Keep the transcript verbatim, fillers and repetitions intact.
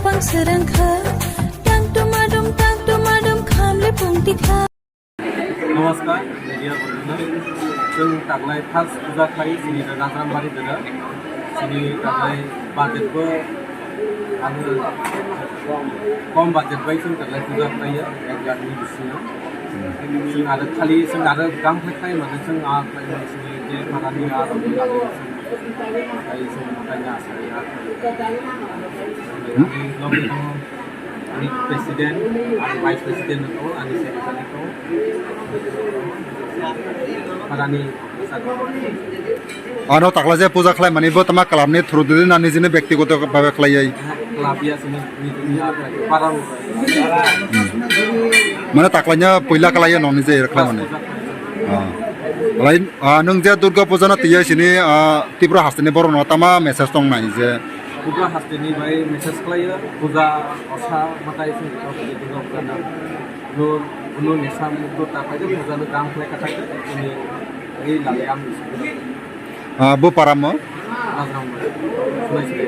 Ang serang kha, tang tumadum, tang tumadum, khamle pung tikha. Namaskar, media bondhuna. Chwng taklai first puja khlai chini Rajrambari dera. Chini taklai budget bo ang kom budget bai chwng taklai puja khlaiya, ek lakh ni bisingo. Chwng aro khali, chwng aro kam khlai khlai mane chwng a khlai mane chini je parani a rok ni bagwi chwng khlai chwng khlai na asai a khlai. Ani logi tongo ani president, ani vice president tongo, ani secretary tongo. Parani Ano taklai je puja khlai mani bo tama club ni through dili na nijini byaktigoto bhabe khlai ai. Club ya sini, ni, ni, ni, para. Mane taklai nya puila khlai ya nong nije khlai mani. Ah. Lai, ah, nung je Durga puja na tiya sini, ah, Tripura hasteni borok no tama message tong nai je. Tripura hasteni bai message khlai ya, puja osa matai sini Durga puja na. Lo, lo nesa mukto ta pai puja no kam khlai katai ini, ini lale am. Ah, bo paramo? Rajrambari. Sunai Sri.